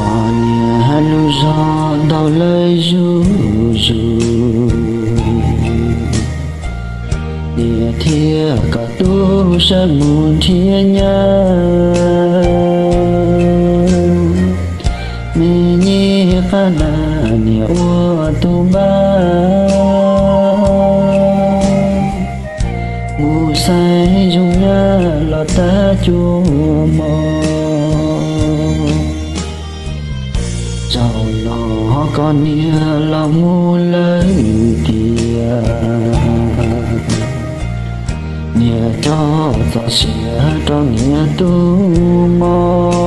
Tos niam lub zog ntau lawm zuj zus, niam thiab koj tub sawv mus nrhiav nyab. Me nyuam qab na, niam ua tus npaj mus saib zoo nyab los tag cuaj mos. Zaum no koj niam los mus lawm tiag, niam coj txoj sia rau niam tus mos.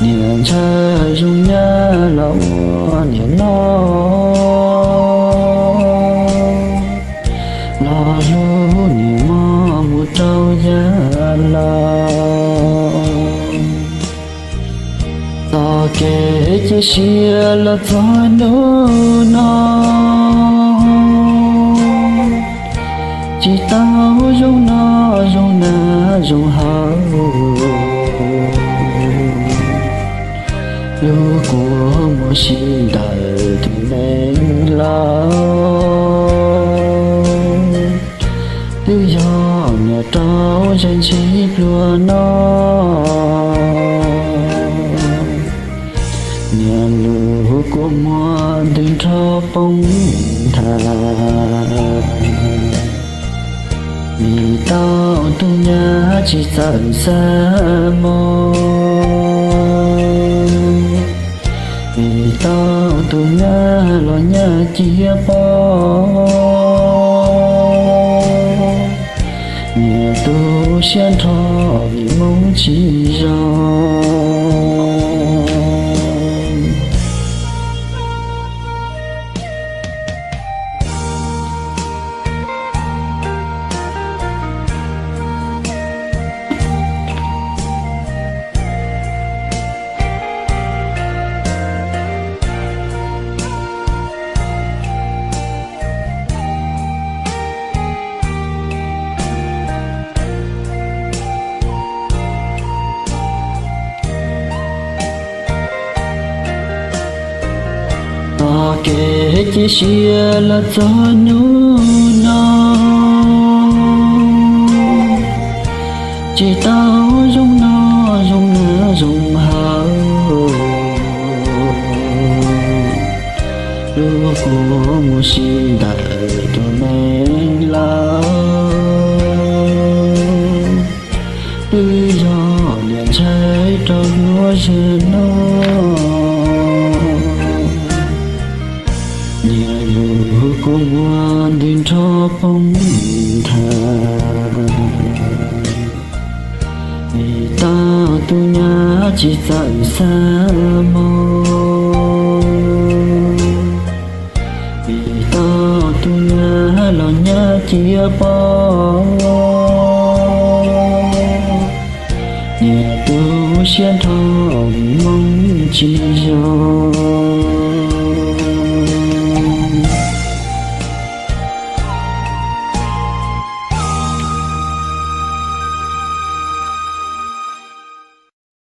Niam ntshaw zoo nyab los ua niam noj, los hlub niam mos mus rau yav laus. Txoj kev cia siab los txog hnub no, tsis tau zoo noj zoo hnav zoo haus, lub kua muag sib ntawm tus neeg laus. Twb yog niam rau zaj ntshis pluag no, niam lub kua muag ntws nrho poob nthav. Vim tau tus nyab tsis txawj xav mos, vim tau tus nyab los nyab cia pom, niam tu siab nrho vim hmoov tsis zoo. Txoj kev cia siab los txog hnub no, tsis tau zoo noj zoo hnav zoo haus, lub kua muag sib ntawm tus neeg laus. Twb yog niam ntshai rau hnub no, niam lub kua muag ntws nrho poob nthav. Vim tau tus nyab tsis txawj xav mos, vim tau tus nyab los nyab cia pom, niam tu siab nrho vim hmoov tsis zoo.